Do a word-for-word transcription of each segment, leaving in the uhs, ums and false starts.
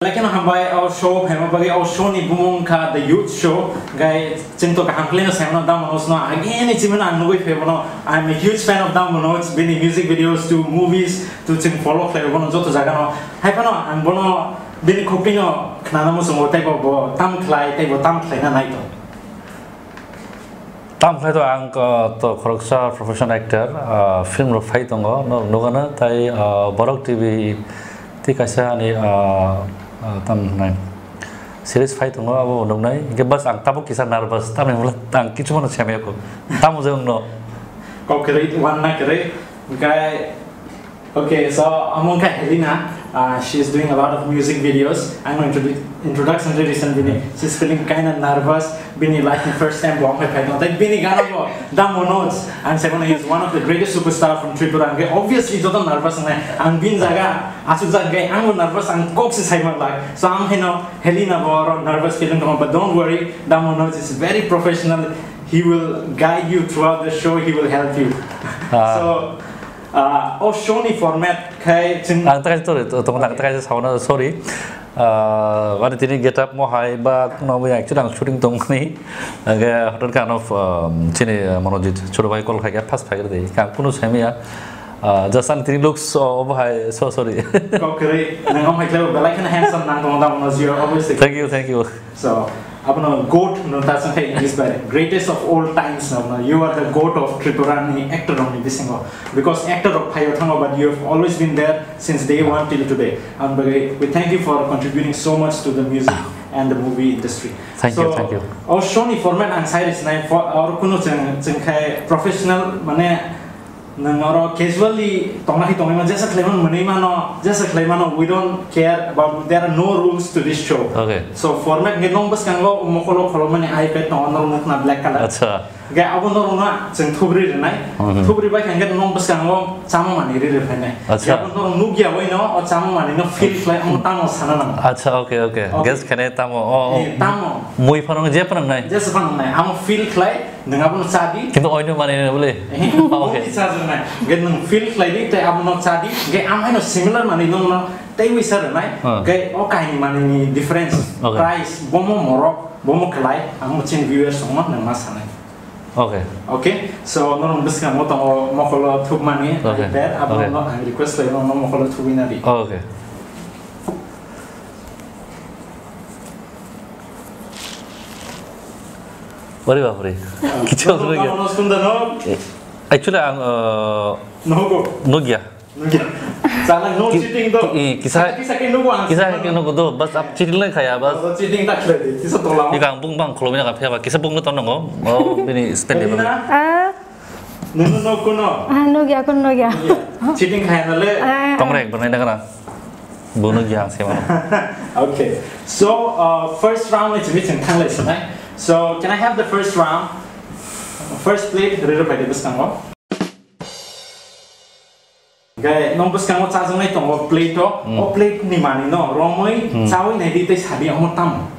Belai kheno hambai o show phaima bagwi. O show ni bumung kha The Youth Show. Gai chwng to kaham khlai no saimano Dam Manoj no. Again ni chimino ang nugwi phaibono. I'm a huge fan of Dam Manoj. Bini music videos to movies to chwng follow khlai bono joto jaga no. Hai phano ang bono bini khopri no khnana muchungo tei bo, bo tam khlai tei bo tam khlai na nai to. Tam khlai to ang, uh, to khoroksa professional actor, uh, film rok phai tongo, no, nugano tai, uh, Borok T V tei kaisa ani, uh, uh, tam nai series phai tongo, abo nuknai. Hingke bas ang tabuk kisa nervous, tamni hwnle ang kichu mano semiya ko. Tamo je wngno. Kok kwrwi, wanna kwrwi, hingke Okay, so amo wngkha Helena. Uh, she is doing a lot of music videos. Ang no introdu- introduction ri recent bini. She's feeling kinda nervous. Bini life ni first time bo wngkha phai tong. Tai bini gana bo Dam Manoj. Ang sai mano, he is one of the greatest superstar from Tripura. Ang obviously joto nervous wngnai. Ang bini jaga asuk jak hingke ang bo nervous, ang kok se sai man lak. So ang haino Helena bo oro nervous feeling tong, but don't worry. Dam Manoj is very professional. He will guide you throughout the show. He will help you. Ah. So Ah, o show ni format khai chwng Ang takai sorry, to, to, ang takai sauna sorry. Ah, wani tini get up mo hai ba kuno mo actually ang shooting tongmani. Angke hotel kan of, um, chini, uh, Manojit, choro bhai call khai first phai de. Ka kuno semiya. Ah, just ang tini looks, oh, oh, hai, so sorry. Kok kwrwi, nang om hai khlai belai kheno handsome nang tong Dam Manoj, you are obviously Thank you, thank you. So, abono goat no ta sangkha English bai, greatest of all times no, no, you are the goat of Tripura ni actor rok ni bisingo. Because actor rok phaio thango, but you have always been there since day one till today. And we, we thank you for contributing so much to the music and the movie industry. Thank you, So, thank you. O show ni format ang sai rwsinai, for, or kuno chwng, chwng khai professional, mane, Nwng oro casually tongna hai tongwi mano, jesa khlai mano, mwnwi mano, jesa khlai mano, we don't care about, there are no rules to this show. Okay. So format hwnkhe nwng bwskango mokolo kholomani iPad tongo, norok nukna black color. Acha. Hwnkhe abo norokno chwng thubri rwnai. Mhm. Thubri bai khe hwnkhe nwng bwskango chama manwi ri rwphainai. Acha. Hwnkhe abo norok nukya bai no o chama manwi no feel khlai, omo tamo sana nango. Acha, okay, okay. Okay. Guess khane tamo, o, o. Eh, tamo. Mui phano je phano nai. Jesa phano nai. Amo feel khlai. Nwng abono cha di. Kintu oino manwi nai bole. Eh, okay. Omo ni cha rwnai. Ge nwng feel khlai di, tei abono cha di. Ge ang haino similar manwi nwng no tei wi sa rwnai. Ah. Ge o kaini manwi ni difference. Okay. Price, bomo morok, bomo khlai, ang mo chini viewers songma nwng ma sanai. Okay. Okay, so norok bwskango tongo mokolo thukmani, Okay. iPad, abono Okay. no ang request khlai, no mokolo thugwi na di. Okay. Ore bapre. Ah, Kichu no, no, no, no, sunda no. Actually, ang, uh, Nogo. Nugya. Nugya. Sana no Ki-, cheating do. ki-, kisa, Kisa ke nugo ang kisa sana. ke nugo do, bas ap cheating lai khaya, bas. Oh, cheating tak le di. Kisa tola. Ika ang bung bang khulumina ka phia ba, kisa bung no tongo. Oh, bini spend Bini ba. na? Ah. Nunu no kuno. Ah, nugya, kuno nugya. Nugya. Cheating khaya na le. Ah. Tongre, bernai na kana. Bono giang se mano. Okay. So, uh, first round ni chini chwng thanglai sinai. So, can I have the first round? First plate, riri pai de bwskango. Gai, nong bwskango chajaknai tongo plate o. Hmm. O plate ni mani no, romwi Hmm. chawi nai di tei sadi omo tamo.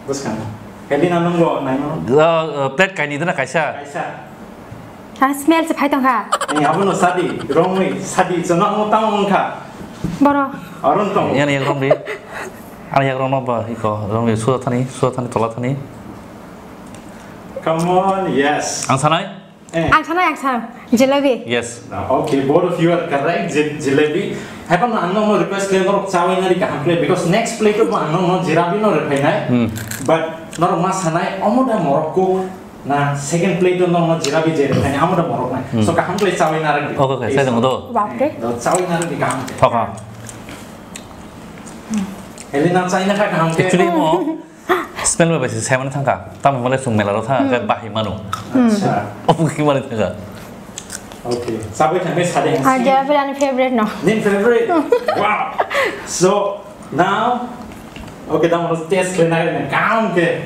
Bwskango. Helina nungbo naimano? Uh, uh, plate kaini dana kaisa. Kaisa. Ah, smell se phai tongkha. Ni abono sadi, romwi, sadi, chwngno omo tamo wngkha. Boro. Aron tong. Yani yak romwi. Ani yak romno ba, iko, romwi, suda thani, suda thani, tola thani. Come on, yes. Ang sanai? Eh. Ang sanai, ang san. Jalebi. Yes. Okay, both of you are correct. Je-, jalebi. Hai phano ang nokno request khlai norok chawi nari kaham khlai, because next plate o bo ang nokno jalebi no rephainai. Hmm. But norok ma sanai, omo da morok kuk na second plate o nokno jalebi je rephainai, amo da morok nai. Hmm. So kaham khlai chawi narak di. Okay, okay, please. Sai tong do. Bapre. Do chawi narak di kaham khe. Thoka. Helina chaina kha kaham khe. Actually mo Smell bai bai se saimano thangkha. Tamo hwnle chwng mela rok thangkha, Hmm. khe bahai mano. Hmm. Acha. Omo khe mani thangkha. Okay. Sabai thangkhe sade Ah, hwnsi. Jalebi ani favorite no. Nini favorite? Wow. So, now, okay, tamo taste khlai nai kaham khe.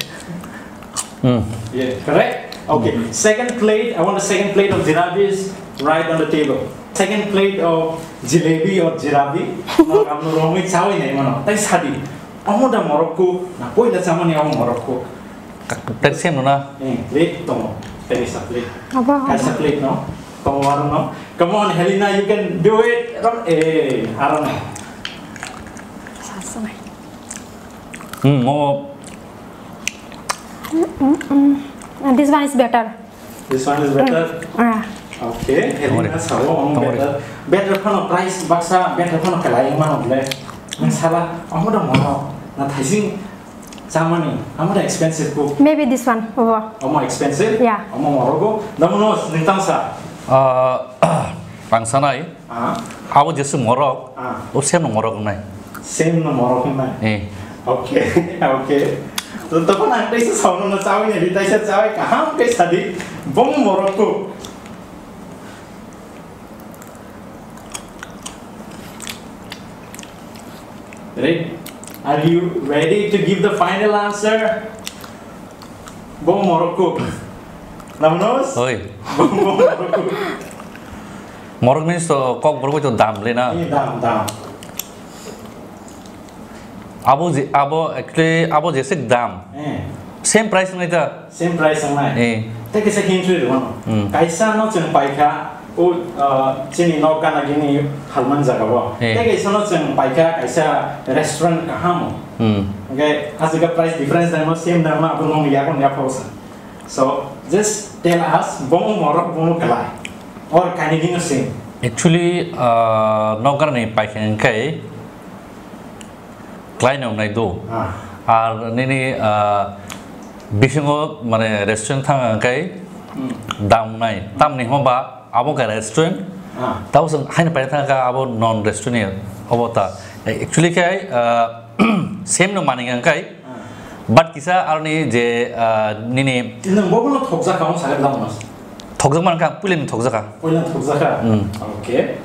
Hmm. Yeah, correct? Okay. Hmm. Second plate, I want a second plate of jalebis right on the table. Second plate of jalebi or jalebi. Norok abono romwi chawi nai mano. Tai sadi. Omo da morok kuk, na poila chamani omo morok kuk. Ka-, plate same no na? Eh, plate tongo. Kaisa plate. Abo, Kaisa abo. plate no. Tongo aro no. Come on, Helena, you can do it. Aro, eh, aro no. Sorry. Hmm, momo. Mm, mm, mm. Uh, this one is better. This one is better. Ah. Okay, Helena sabo, omo better. Better phano price baksa, better phano kalai mano ble. Nang sala, omo da mono, na thaising chamani, omo da expensive ko. Maybe this one, obo. Omo expensive? Yeah. Omo morogo. Namunos, nintang sa? Ah, ang sanai. Ah. Abo jesu morok, ah, o same no morok nai. Same no morok nai. Eh. Okay, okay. To, to ko nang taisa saono no chawi ne, taisa chawi kaham ke sadi, bong morok ko. Ready? Are you ready to give the final answer? Bo morok kuk. Namnos? Oi. Bo, bo morok kuk. Morok means to kok borok to dam le na. Ini dam, dam. Abo je, abo actually abo jesik dam. Eh. Same price ngai ta. Same price ang nai. Eh. Te kisa hintri ri mano. Hmm. Kaisa no chwng paikha, o, ah, chini nok gana gini halman jaga bo. Eh. Te kaisa no chwng paikha, kaisa restaurant kaham. Hmm. Okay, asika price difference dang no same dang no abo nong yago ya pausa. So, just tell us, bomo morok, bomo kalai. Or kaini dino same. Actually, ah, nok gana ni paikha engkai, Klai nang nai do. Ah. Ar nini, ah, bisingo mane restaurant thang ang kai Hmm. dam nai. Tam ni homa abo ka restaurant. Ah. Tau sang hain pai thang ka abo non restaurant ni obo ta. Actually kai, ah, same no mani ang kai. Ah. But kisa arni je, ah, nini Nang bobo no thokjak ka mo sa dam mas. Thokjak man ka, pulen thokjak ka. Pulen thokjak ka. Hmm. Okay.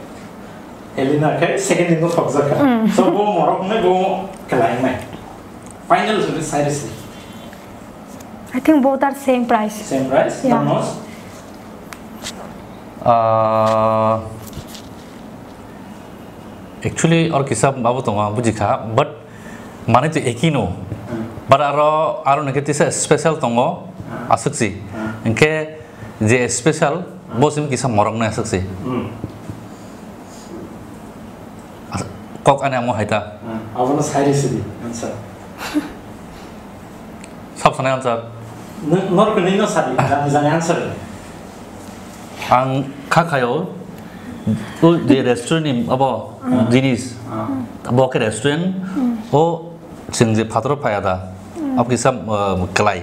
Helena khe second ni no thokjak kha. Mm. So, bo morok nai bo kalai nai. Final suri sai risi. I think both are same price. Same price? Yeah. Namunos? Ah, actually, or kisa babu tongo, ang buji kha, but mane to eki no. Hmm. But aro, aro nake tisa special tongo, Hmm. asuk si. Hmm. Engke je special, Hmm. bo sim kisa morok nai asuk si. Hmm. As-, kok ani amo hai ta. Hmm, abono sai risi di, answer. Sab sanai answer. Nor kini no sadi, jani jani answer. Ang kha khayo, o je restaurant ni abo Hmm. jinis, Hmm. abo ke restaurant, Hmm. o chwng je phataro phaya da, Hmm. abo kisa, uh, kalai.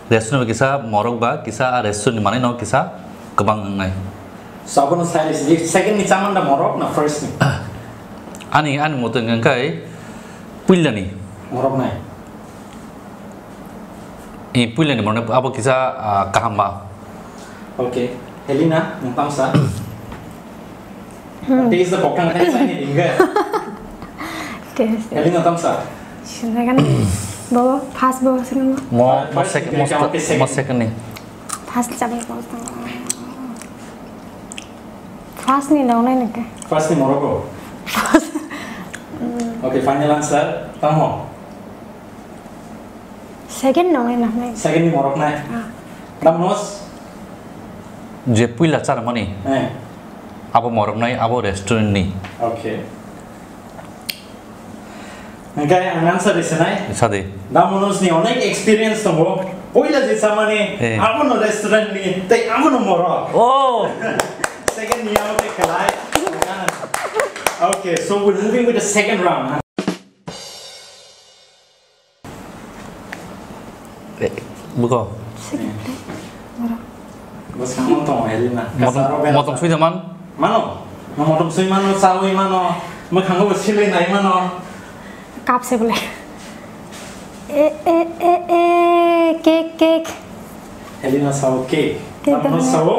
Restaurant bai kisa morok ba kisa a restaurant ni manwi no kisa kwbang wngnai. So abono sai risi, second ni chamani da morok na first ni? Ani, ani moto wngkha khe puila ni. Morok nai. I puila ni morok abo kisa, ah, kaham ba. Okay. Helena, nwng tamo sa? Hmm. Taste the pokang kai sai ni dingga. Taste. Helena tamo sa? Sinagan. Bo, first bo sinagan. Mo, mo First sec-, mo second, mo second ni. First chabai bo. First ni nong nai nake. First ni morok ko. First. Hmm. Okay, final answer. Tamo. Second nong nai nang nai. Second ni morok nai. Ah. Namunos? Je puila charmani. Eh. Abo morok nai, abo restaurant ni. Okay. Hingke ang answer risanai. Sadi. Namunos ni onek experience tongo. Puila je chamani, Eh. abono restaurant ni, tei abono morok. Oh. Second ni amo tei kelai. Okay, so we're moving with the second round. Eh, buko. Bwskango tong Helena. Motong, Kasaro bera motong sa. Sui jaman? Mano. No motong sui mano, sawi mano. Mwkhango bo silwi nai mano. Kap se bole. E, e, e, e, cake, cake. Helena sao cake. Cake Mano dong. Sao.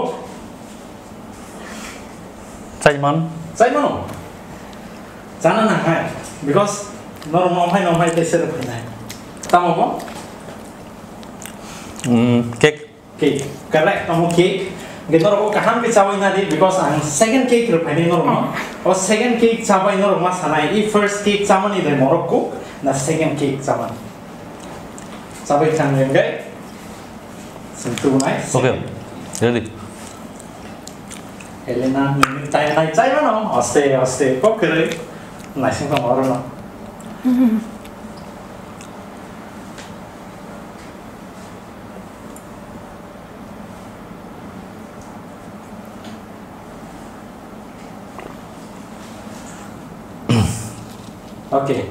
Chaiman? Chaimano. Chana nangnai. Because norok no hai no hai tei serok phainai. Tamo bo? Mm, cake. Cake. Correct. Tamo cake. Hingke norok o kaham ke chawi nadi because ang second cake rw phainai norok no. O second cake chabai norok ma sanai. I first cake chamani dai morok kuk na second cake chamani. Chabai thang hingke. Sing tu nai. Okay. Ready. Helena, nini tai nai chai mano, aste, aste, kok kwrwi, naising tong oro no. Okay,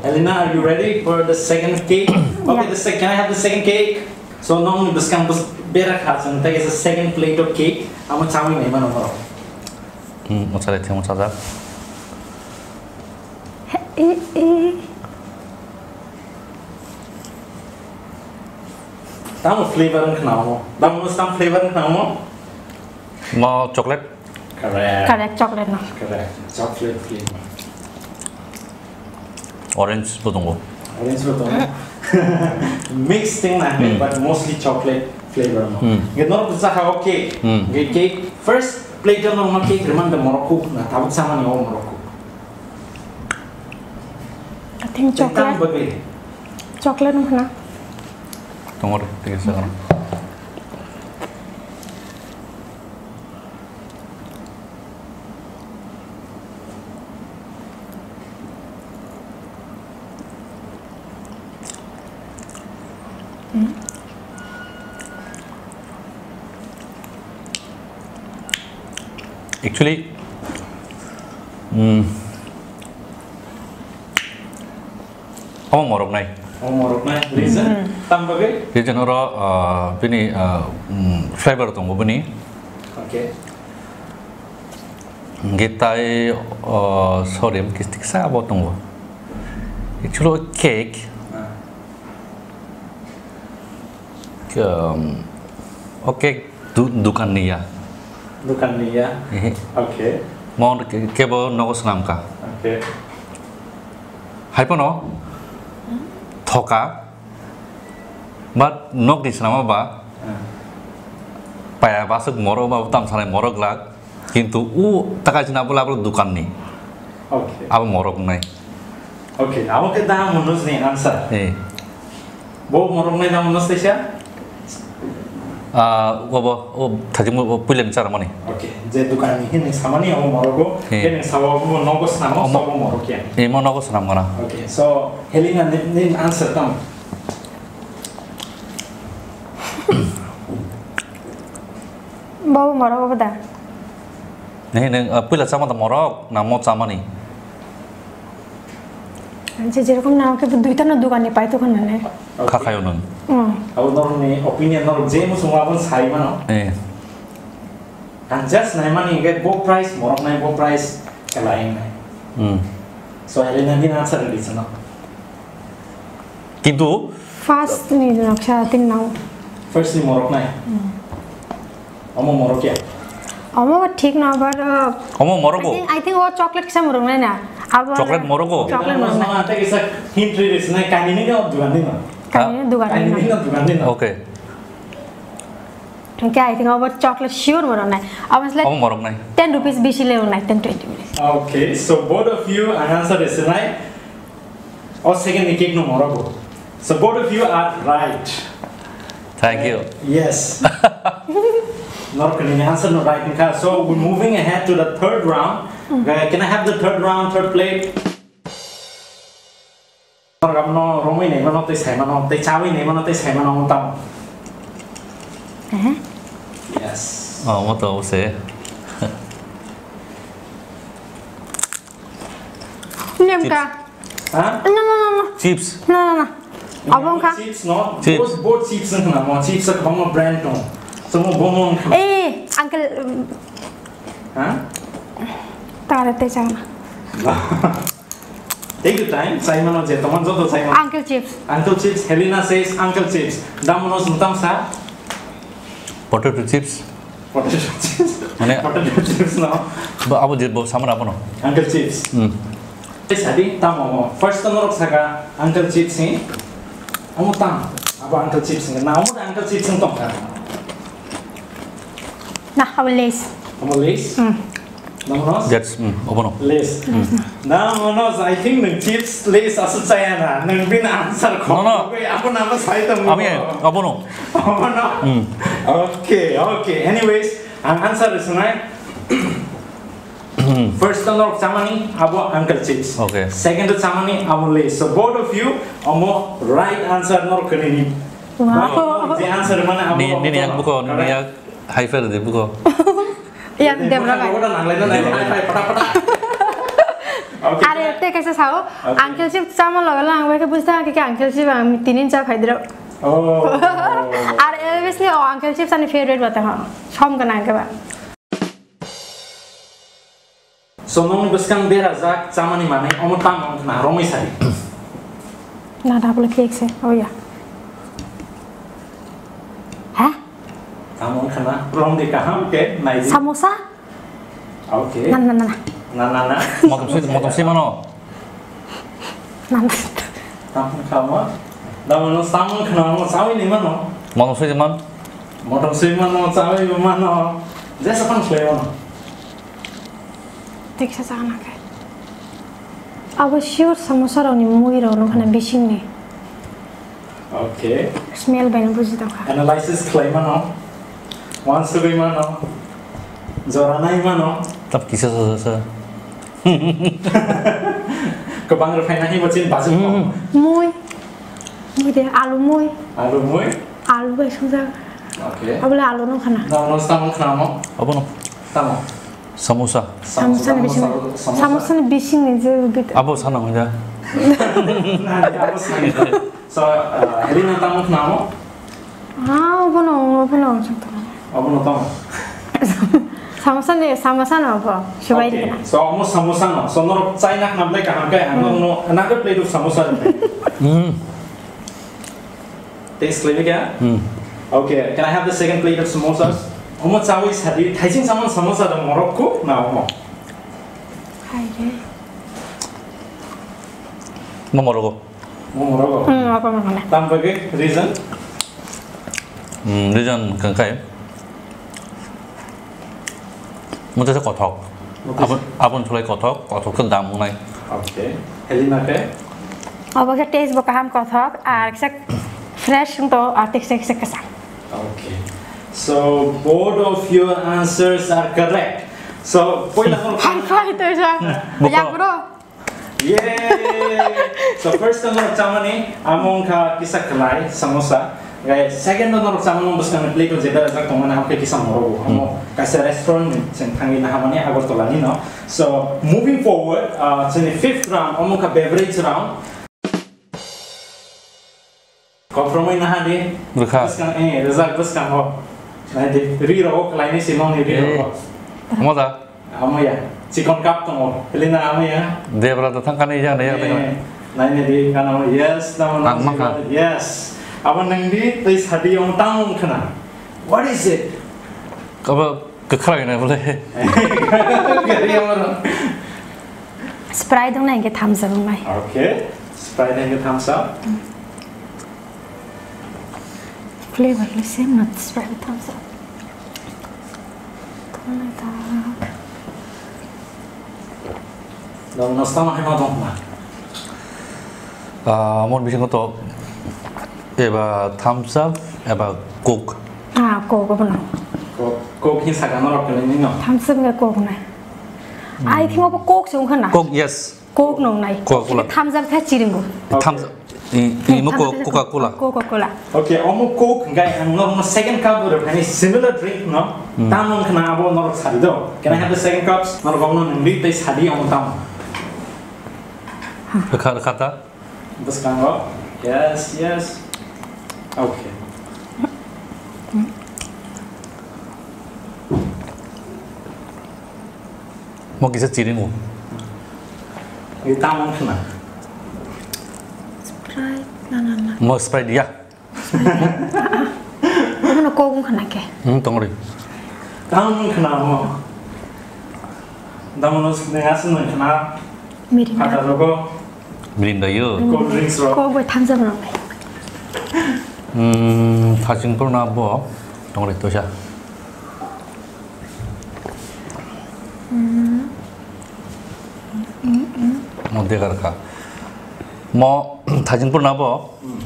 Elena, are you ready for the second cake? Okay, yeah. The sec-, can I have the second cake? So, nong ni bwskang bus-, berak ha, chwng tei kaisa second plate of cake, amo chawi naima nang oro. Hmm, mo chale themo chajak. Eh, eh. Tamo flavor wng khna mo? Tamo sam flavor wng khna mo? Mo chocolate. Correct. Correct, chocolate no. Correct. Chocolate flavor. Orange bo tongo. Orange bo tongo. Mix thing na, hmm, but mostly chocolate flavor no. Hmm. Nge norok bwsa kha o cake. Hmm. Nge cake first plate no no cake reman de morok kuk na tabuk samani o morok kuk. I think chocolate. Tang bagwi. Chocolate no khna. Tongo re, tei sa. Actually, mm, omo moroknai. Omo moroknai. Reason? Hmm. Tam bagwi? Reason oro, ah, bini, ah, mm, flavor tongo bini. Okay. Hingke tai, ah, sorry, kis-, kisa abo tongo. Actually, cake. Ah. Um, o cake du-, dukan ni ya. Dukan ni ya? Ehe. Okay. Mo ke-, kebo nogo swnam ka. Okay. Hai pono thoka, but nog ni swnama ba, ah, paya basuk moro ba tam sanai moro glak, kintu u takai sina bula bula dukan ni. Okay. Abo morok nai. Okay, abo ke da monos ni answer. Eh. Bo morok nai da monos teisa? Ah, obo, o thajimo, o puilem char mani. Okay, je dukan ni hin samani abo morogo, eh, hin sawa bo nogo snamo, omo, sabo morok ya. Eh, mo nogo snam gana. Okay, so Helena ni, ni answer tam. Bo morok obo da? Nei, nei, ah, puila chama da morok, na mo chamani? Ang se jerokom na ke duita no dukan ni pai to kan mane. Kha khayo nang. Hmm. Abo norok ni opinion norok je mo sungo abon sai mano. Eh. Ang just nai mani ke bo price morok nai bo price kala ing nai. Hmm. So Helena ni answer di sana. Kintu first ni noksa tin nang. First ni morok nai. Hmm. Omo morok ya? Omo thik no, but, uh, omo morogo? I think, I think o chocolate kisa morok nai na. Abo chocolate morogo? Chocolate morok nai. Ate kisa hint ri ri sinai, kanini no dugan ni no. Kanini dugan ni no. Kanini no dugan ni no. Okay. Okay, I think obo chocolate sure morok nai. Obo like omo morok nai. Ten rupees bisi le nai, ten twenty rupees. Okay, so both of you ang answer ri sinai. O second ni cake no morogo. So both of you are right. Thank you. Yes. Norok ni answer no right ka. So we're moving ahead to the third round. Mm. Uh, can I have the third round, third plate? Norok no romwi nei mano tei sai mano tei chawi nei mano tei sai mano tamo. Eh? Yes. Oh, mo to se. Nemka. Chips. Ha? No, no, no, no. Chips. No, no, no. Abo wngkha? Chips no? Chips. Bo, bo chips wngkha na, mo chips kwbangma brand dong. So, mo bo mo wngkha. Eh, uncle, um, ha? Tare te chana. Take your time, sai mano je, tomar joto sai mano. Uncle chips. Uncle chips, Helena says uncle chips. Dam mano sung tam sa? Potato chips. Potato chips. Mane potato chips no. Ba, abo je bo samar abo no. Uncle chips. Hmm. Tei sadi tamo mo. First to norok saka uncle chips ni. Amo tam. Abo uncle chips ni. Na amo da uncle chips ni tongka. Nah, abo Lays. Amo Lays? Hmm. Namonos? That's, mm, obono. Lays. Mm. Namonos, I think nung chips, Lays asu chaya na. Nung bin answer ko. No, no. Wei, ako nama sai tong. Ami, obono. Obono? Mm. Okay, okay. Anyways, ang answer is nai. Hmm. First o norok chamani abo Uncle Chips. Okay. Second o chamani abo Lays. So both of you omo right answer norok kwnwi ni. Wow. Je answer mane abo Ni, nini yak buko, nini yak hai fer di buko. Yang Debra bai. Pata pata. Okay. Are te kaisa sao, Okay. Uncle Chips chamani loge lang bai khe buji tong khe Uncle Chips ang tinin cha phai dro. Oh. Are always ni o Uncle Chips ani favorite bata ha. Som gana ke ba. So nokni bwskang berajak chamani manwi omo tamo wngkha na romwi sadi. Na double cake se. Oh ya. Ha? Tamo wngkha na romdi kaham ke naidi. Samosa? Okay. Na na na na. Na na na. Motom sui motom sui mano. Na na. Tamo wngkha mo. Damo no tamo wngkha na mo chawi ni mano. Motom sui man. Motom sui mano chawi mano. Jesa pan sui mano. Teksa chana khe. Abo sure samosa rokni mui rok nung khana bisingni. Okay. Smell bai no buji tong kha. Analysis khlai mano. Wansugwi mano. Jora nai mano. Tap kisa sa sa sa. Kwbang rw phaina hi bachin bajuk tong. Mui. Mui de, alu mui. Alu mui. Alu bai sujak. Okay. Abole alu no khana. Na no samung khana mo. Abono. Tamo. Samosa. Samosa ni bising. Samosa ni bising ni je bit. Abo sana mo ja. Na, abo sana. So, uh, Helena tamo khana mo. Ah, abono, abono. Abono tamo. Samosa ni, samosa no abo. Subai di. So, amo samosa no. So, no China khana ble kaham kai, ano no, another plate of samosa. Hmm. Taste khlaiwi kha? Hmm. Okay, can I have the second plate of samosas? Omo chawi sadi, thaising samon samosa da morok ko na omo? Hai re. Mo morogo. Mo morogo. Hmm, apa mana? Tam bagwi reason? Hmm, reason kangkai. Motha se kothok. Motha se Abon, abon sulai kothok, kothok khe dam wngnai. Okay. Helena khe? Obo khe taste bo kaham kothok, ar kisa fresh wng to, ar kisa kisa kwcham. Okay. So both of your answers are correct. So poila no High five to ja. Buko. Ya bro. Yay! So first time norok chamani, amo wngkha kisa kwlai, samosa. Gai second time norok chamani bwskangni plate o je berajak tongmani, amo khe kisa morogo. Amo Hmm. kaisa restaurant ni chwng thangwi nahamani Agartala ni no. So moving forward, uh, chini fifth round, amo wngkha beverage round. Kopromwi naha di. Bwkha. Bwskang, eh, rijak bwskango. Nai di, ri rogo khlainai se nokni ri Eh. rogo. Moja. Amo ya, chikon cup tongo. Helena amo ya. Debra da thangkani ya, ya, ya. Eh, nai nai di, kan amo, yes, tamo Ang nang mangkha. Yes. Abo nang di, tei sadi ong tang ong khna. What is it? Abo kwkhwrang na bole. Gari amo no. Sprite dong na, hingke thumbs up wngnai. Okay. Sprite hingke thumbs up. Flavor le same na, Sprite thumbs up. Tongnai ta. Dong, nasta ma hai ma dong ma. Ah, mon bisingo to eba thumbs up, eba Coke. Ah, Coke, obo no. Coke, Coke hin saka norok kene ni no. Thumbs up nge Coke nai. Hmm. I think obo Coke se wngkha na. Coke, yes. Coke nung nai. Coca-Cola. Thumbs up khe chiringo. Thumbs up. I, i mo Thumbs up Co-, khe Coca-Cola. Coca-Cola. Okay, omo Coke hingkai ang norokno second cup rw phani similar drink no. Hmm. Tamo wngkha na abo norok sadi do. Can I have the second cups? Norok omo nungdi tei sadi omo tamo. Rwkha, rwkha ta. Bwskango. Yes, yes. Okay. Mo kisa chiringo. Ui, tamo wngkha na? Sprite, na, na, na. Mo Sprite ya. Ano kok wngkha na khe? Hmm, tongri. Tamo wngkha na mo? Tamo no sini aswk wngkha na? Mirinda. Phatar rogo. Mirinda yo. Cold drinks rok. Kok bai thamsa rok. Hmm, thaching purna bo tongri toisa. Hmm. Hmm, hmm. Mo degar kha. Mo thaching purna bo. Hmm.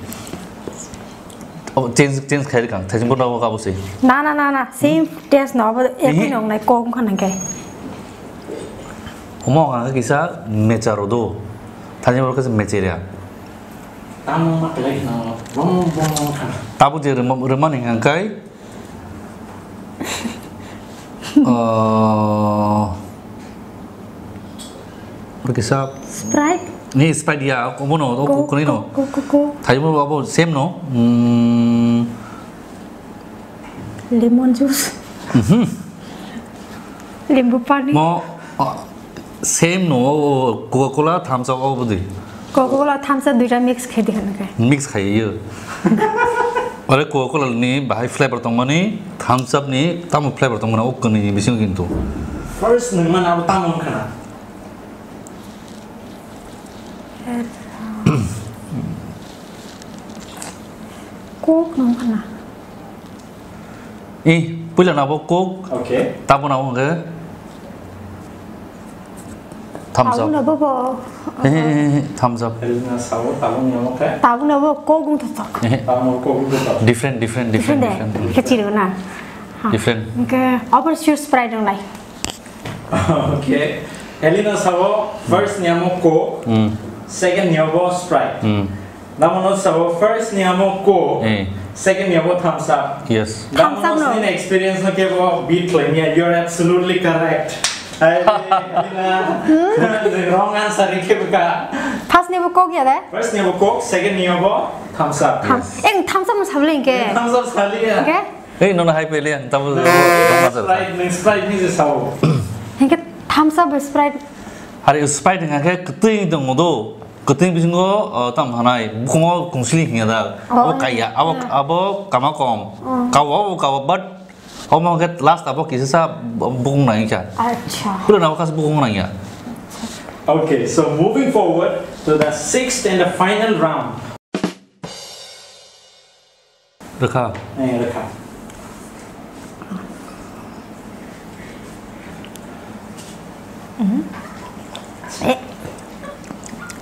Oh, change, change khai kang. Thaching purna bo kabo se. Na, na, na, na. Same taste no. Abo ekoi Ihi. Nong nai kok wngkha nang khe. Omo hwnka khe kisa mecha rodo. Thani oro kisa mecheria. Tamo ma klai khna bong bong bong khna. Tabuk je rwma-, rwmani hwnka khe, ah, oro kisa Sprite? Ni Sprite ya, omo no, o Coke, kukuni no. Coke, Coke, Coke. Thani oro abo same no. Hmm. Lemon juice. Mhm. Lembu pani. Mo, ah, same no, o, o, Coca-Cola, Thums Up, o bwdwi. Coca-Cola, Thums Up duita mix khe di hwnka khe. Mix khai yo. Ore Coca-Cola ni bahai flavor tongmani, Thums Up ni tamo flavor tongmani, o kwnwi ni bisingo kintu. First nwng man abo tamo wngkha na? Coke no wngkha na? Eh, puila na bo Coke. Okay. Tabo na wngkha. Thums Up. Abo na bo bo. Eh, eh, eh, eh, Thums Up. Helina sao, tabo ni wngkha. Tabo na bo Coke wng thok. Eh. Tabo Coke wng thok. Different, different, different, Different de. Different. Khe chiri na. Ha. Different. Hwnkhe obo sure Sprite wng lai. Okay. Helina sao, first ni amo Coke, Hmm. second ni abo Sprite. Hmm. Damono sao, first ni amo Coke, Eh. second ni abo Thums Up. Yes. Thums Up Damono no. Sini experience no kebo beat khlaimya. You're absolutely correct. Hai, Helina. Wrong answer ni kebo ka. First ni abo Coke ya de? First ni abo Coke, second ni abo Thums Up. Thum-, Yes. Eng Thums Up no sabole hwnkhe. Thums Up saliya. Hwnkhe? Ei, nono hai pele ang, tabo No, wrong answer. Sprite, nung Sprite ni je sao. Hingke Thums Up bai Sprite. Hari Sprite hingke kwtwi dong do. Kwtwi bisingo, uh, tam hanai, bukungo kungsli hinga da. Oh, Abo kaya, abo, yeah. Abo kama kom. Oh. Kawa, abo kawa, but omo hingke last abo kisa sa bukung nang kya. Acha. Kulo na abo kas bukung nang ya. Okay, so moving forward to the sixth and the final round. Rwkha. Eh, rwkha. Mhm. Eh,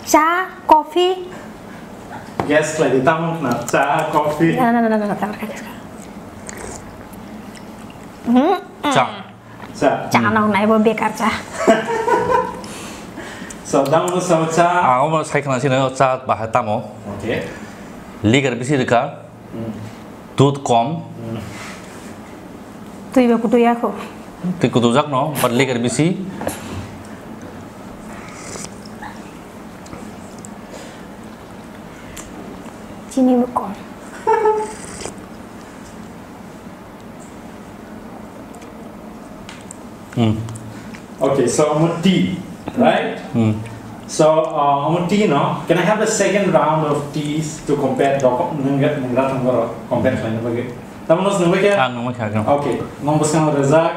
cha, coffee. Guess khlai di, tamo khna, cha, coffee. Na, na, na, na, na, na, na. Mhm. Cha. Cha. Cha nong nai bo bekar cha. So, dam no sao cha. Ah, omo sai khna sino cha bahai tamo. Okay. Ligar bisi rwkha. Hmm. Dud kom. Hmm. Twi ba kutu ya kho. Twi kutu jak no, but ligar bisi. Chini bo kom. Hmm. Okay, so omo tea, right? Hmm. So, uh, omo tea no, can I have the second round of teas to compare the, nung, nung ra thang boro compare khlaina bagwi? Tamo no nung bagwi? Ah, nung bagwi, ah, nung. Okay, nung bwskango rwjak.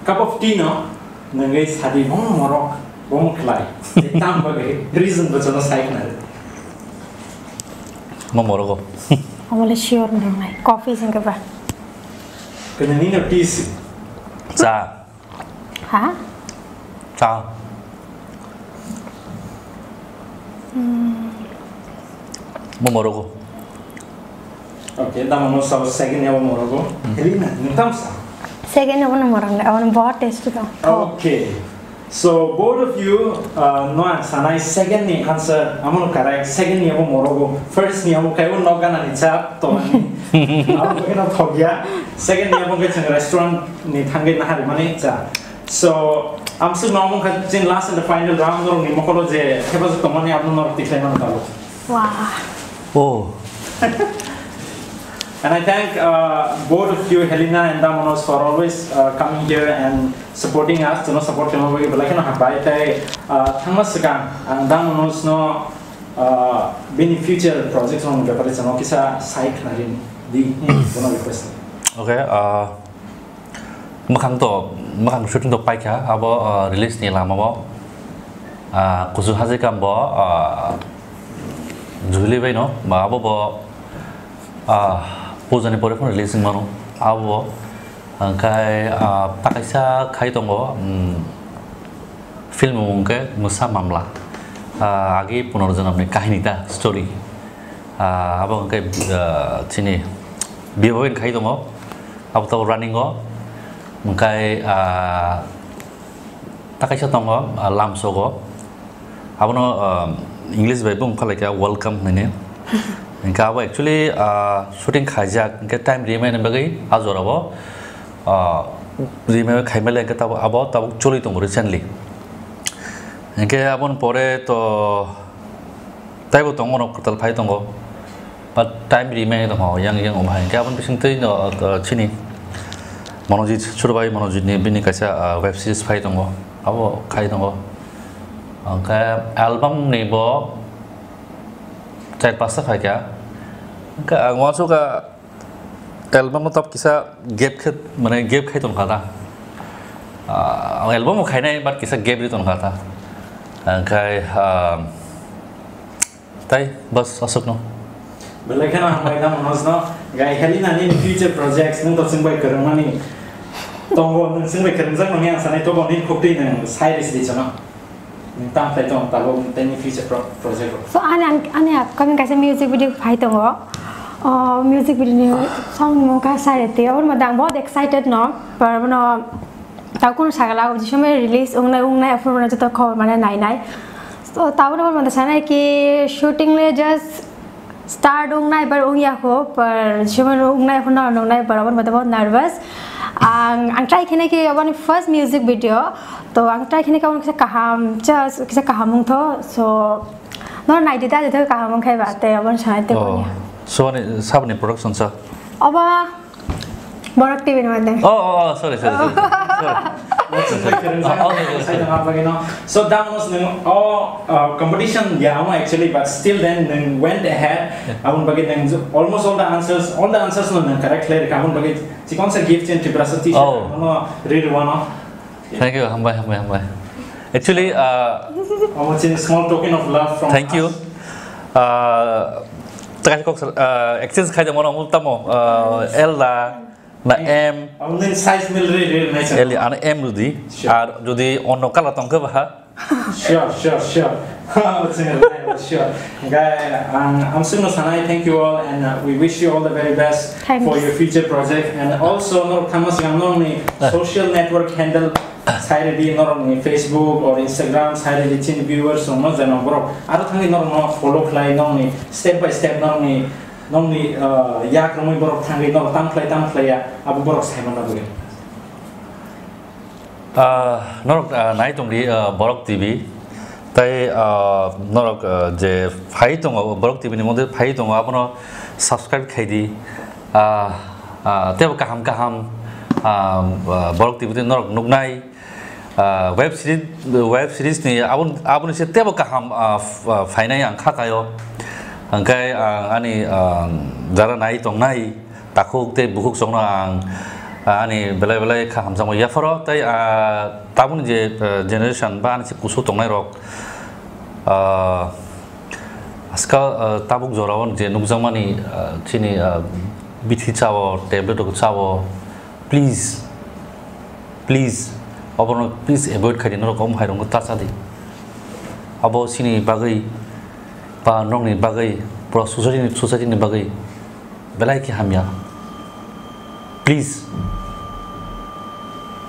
Cup of tea no, nungwi sadi bong morok, bong khlai. Tam bagwi, reason bo chano sai khna. Mo morogo. Omo le sure nung nai. Coffee sing khe ba. Kanya ni no tea si. Cha. Ha? Cha. Hmm. Mo morogo. Okay, tamo no sabo second ni abo morogo. Hmm. Helina, nung tam sa? Second ni abo no morong, abo no bahut tasty tong. Okay. So, both of you, uh, no ang sanai second ni answer, amo no correct, second ni abo morogo, first ni abo kaibo nok gana ni cha, to ni. Abo khe no thok ya. Second ni abo khe chwng restaurant ni thangwi nahari mani cha. So, amsuk no amo kha chin last and the final round norok ni mokolo je hepa je tongmani abo norok tikhlai mano talo. Wow. Oh. And I thank, uh, both of you, Helena and Damonos, for always, uh, coming here and supporting us. Jono support kemo bagi belai kheno habai tai, uh, thangma swkang ang Damonos no, uh, bini future project rok ni bepare jono kisa sai khna rin di, jono request. Okay, uh, Mwkhang to, mwkhang shooting to paikha, abo, ah, release ni lama bo, ah, kuchuk hajikam bo, ah, Jubilee bai no, ba abo bo, ah, puja ni pore phano release wng mano, abo bo, hwnkhe, ah, ta kaisa khai tongo, um, film mung khe Mwsa Mamla, ah, agi punorjonam ni kahini ta story, ah, abo hwnkhe, ah, chini Bibabain khai tongo. Abo tabuk running o. Hwnkhe, ah, Ta kaisa tongo, ah, lamsogo. Abono, ah, English bai bung phalai kha welcome hinwi. Hinkhe abo actually, ah, shooting khaijak, hinkhe time rimani bagwi a jorao, ah, rimani khaimali hinkhe tabo, abo tabuk choli tongo recently. Hinkhe aboni pore to taibo tongo, ono kwtal phai tongo. But time rimani tongo, yang, yang omo hai. Hinkhe aboni bisingtwi no, ah, chini Monojit Surbai, Monojit ni bini kaisa, ah, web series phai tongo, abo khai tongo. Hinkhe album ni bo char pasta phaikha. Hinkhe ang uansukha album o tab kisa gap khe, mane gap khai tongkha ta. Ah, album o khainai, but kisa gap ri tongkha ta. Hinkhe, ah, Tai, bas, aswkno. Belai kheno hambai da Manoj no. Gai khali na nini future projects nung to chwngbai kwrwngmani. Tongo nung chwngbai kwrwngjak nungya ang sanai tobo nini khukti nung sai risi di chano. Nung tam khlai tong tabuk tei nini future pro-, project rok. So ani, ani upcoming kaisa music video phai tongo. O music video ni song ni mung kha Sai Reti. Aboni baade ang bahut excited no. Par bono Tau kunu sagala o jisome release wngnai wngnai aphuru mane joto khobor mane nainai. So tau no mane sanai ki shooting le just start wngnai bar wngya kho par jisome wngnai aphuru no wngnai bar aboni mane bahut nervous. Ang ang try khenai ki aboni first music video. To ang try khenai ki aboni kisa kaham just kisa kaham wngtho. So no naidi da joto kaham wngkhai ba te aboni sanai te. Oh, boni. So ani sabni production sa? Oba Borok T V ni mande. Oh, oh, oh, sorry, sorry, sorry, sorry. Sorry. Sai tong abagino. So, Damus nung, oh, uh, competition ya amo actually, but still then nung went ahead. Yeah. Abon bagi nung almost all the answers, all the answers no nung correct khlai rikha. Abon bagi chikon sa gift chen Tiprasa T-shirt, oh, no, ri rwano. Thank you, hambai, hambai, hambai. Actually, uh, Omo chini small token of love from thank you. Us. Uh, thank you, uh, exchange khai de mono tamo, uh, L da, na M. Only size mil re, re, nice. L, an M rudi. Sure. Ar jodi onno color tongkhe ba. Sure, sure, sure. Sure. Guy, ang, ang sungno sanai, thank you all, and, uh, we wish you all the very best. Thanks. For your future project, and also norok thangma sigang norokni, ah, social network handle sai redi, norokni Facebook or Instagram sai redi, chini viewers rokno jeno borok aro thangwi norokno follow khlai, norokni step by step norokni, norokni, uh, yak romwi borok thangwi norok tam khlai tam khlaiya abo borok saimano bagwi. Ah, norok, ah, nai tongdi, ah, Borok T V. Tai, ah, norok, ah, je phai tongo, Borok T V ni moddhe phai tongo, abono subscribe khaidi. Ah, ah, tebo kaham kaham, ah, ah, Borok T V de norok nuknai, ah, web series, web series ni abon-, aboni se tebo kaham, ah, f-, ah, phainai ang kha kaio. Hingkhe ang ani, ah, jara nai tongnai, takhuk tei bukhuk songno ang, ah, ani belai belai kha hamjakma yapharo tei, ah, tabukni je, ah, generation ba ani se kusu tongnai rok, ah, aska, ah, tabuk jorao je nukjakmani, ah, chini, ah, bithi chao, tablet rok chao, please, please, oborok please avoid khaidi, norok om hai rok ta chadi. Abo chini bagwi ba nokni bagwi, pura society ni, society ni bagwi belai khe hamya. Please.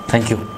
Thank you.